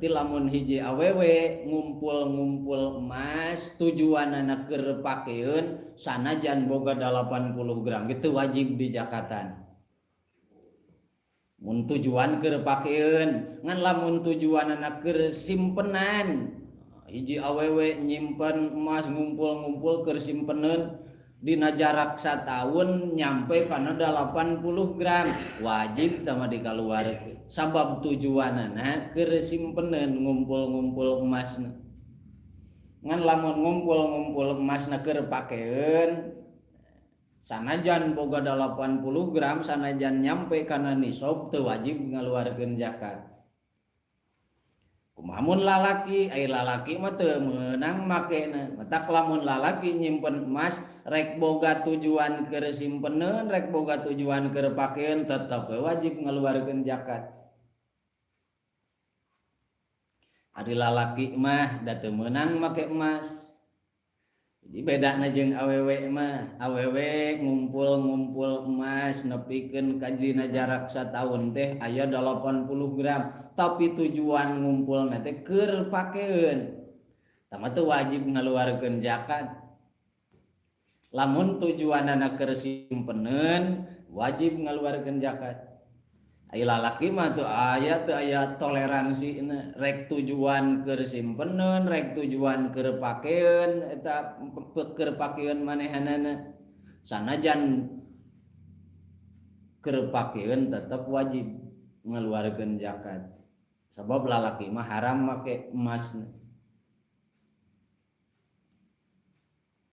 Berarti lamun hiji awewe ngumpul-ngumpul emas tujuanana keur pakeun sanajan boga 80 gram gitu wajib dijakatan. Mun tujuan keur pakeun, ngan lamun tujuanana keur simpenan, hiji awewe nyimpen emas ngumpul-ngumpul keur simpeneun dina jarak sataun nyampe kana 80 gram wajib tama dikaluarkeun sabab tujuanana keur simpeneun ngumpul-ngumpul emasna. Ngan lamun ngumpul-ngumpul emasna keur pakeun sanajan boga 80 gram sanajan nyampe kana nisab teu wajib ngaluarkeun zakat. Kumaha mun lalaki, ai lalaki mah teu meunang makena. Matak lamun lalaki nyimpen emas rek boga tujuan keur simpeneun, rek boga tujuan keur pakeun tetep we wajib ngaluarkeun zakat. Ari lalaki mah da teu meunang make emas. Jadi bedana jeung awewe mah, awewe ngumpul-ngumpul emas nepikeun ka dina jarak sataun teh aya 80 gram, tapi tujuan ngumpulna teh keur pakeun. Tah mah teu wajib ngaluarkeun zakat. Lamun tujuanana keur simpeneun wajib ngaluarkeun zakat. Ai lalaki mah teu aya, teu aya toleransina, rek tujuan keur simpeneun, rek tujuan keur pakeun eta keur pakeun manehanana. Sanajan keur pakeun tetep wajib ngaluarkeun zakat. Sabab lalaki mah haram make emasna.